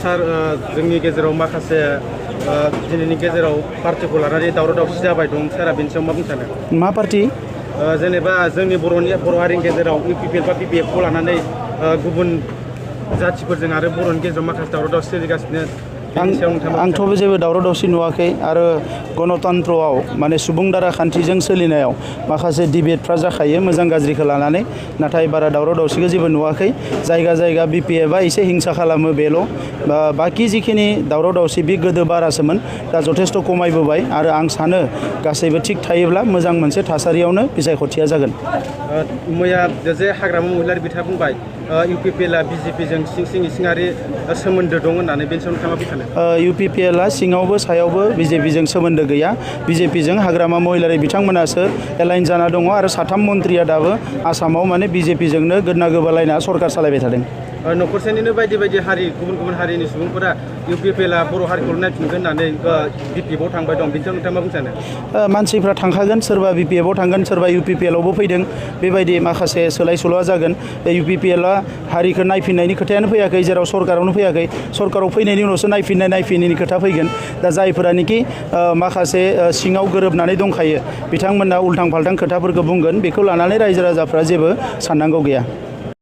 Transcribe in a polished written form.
सार जोंनि गेजेराव माखासे दिनैनि गेजेराव पार्टिखौ लानानै दावराव दावसि जाबाय दं सारा बेनि सायाव मा बुंनो सानो? मा पार्टि? जेनेबा जोंनि बर' हारिनि गेजेराव इउपिपिएल बा बिपिएफखौ लानानै गुबुन जाथिफोरजों आरो बर'नि गेजेराव माखासे दावराव दावसि सोलिगासिनो। आंथ' जेबो दावराव दावसि नुवाखै आरो गणतन्त्रआव माने सुबुं दारा खान्थिजों सोलिनायाव माखासे डिबेटफ्रा जाखायो मोजां गाज्रिखौ लानानै, नाथाय बारा दावराव दावसिखौ जेबो नुवाखै। जायगा जायगा बिपिएफआ एसे हिंसा खालामो बेल'। बाखि जिखिनि दावराव दावसि बे गोदो बारासोमोन, दा जथेस्थ' खमायबोबाय आरो आं सानो गासैबो थिग थायोब्ला मोजां मोनसे थासारियावनो बिसायख'थिया जागोन। मैया जे हाग्रामा महिलारि बिथाङा बुंबाय इउपिपिएलआ बिजेपिजों सिङारि सोमोन्दो दं होननानै, बेनि सायाव नोंथाङा मा बुंनो सानो? इउपिपिएलआ सिङावबो सायावबो बिजेपिजों सोमोन्दो गैया। बिजेपिजों हाग्रामा महिलारि बिथांमोनासो एलाइन जाना दङ आरो साथाम मन्थ्रिया दाबो आसामाव माने बिजेपिजोंनो गोदना गोबालायना सरकार सालायबाय थादों। न'खरसेनिनो बायदि बायदि हारि गुबुन गुबुन हारिनि सुबुंफोरा इउपिपिएलआ बर' हारिखौ नायफिनगोन होननानै बिपिएफआव थांबाय दं, बेनि सायाव नोंथाङा मा बुंनो सानो? मानसिफ्रा थांखागोन, सोरबा बिपिएफआव थांगोन, सोरबा इउपिपिएलआवबो फैदों। बेबायदि माखासे सोलाय सोल'आ जागोन। इउपिपिएलआ हारिखौ नायफिननायनि खोथायानो फैयाखै, जेराव सरकारावनो फैयाखै। सरकाराव फैनायनि उनावसो नायफिननायनि खोथा फैगोन। दा जायफोरानोखि माखासे सिङाव गोरोबनानै दंखायो बिथांमोना उल्थां फाल्थां खोथाफोरखौ बुंगोन, बेखौ लानानै रायजो राजाफ्रा जेबो साननांगौ गैया।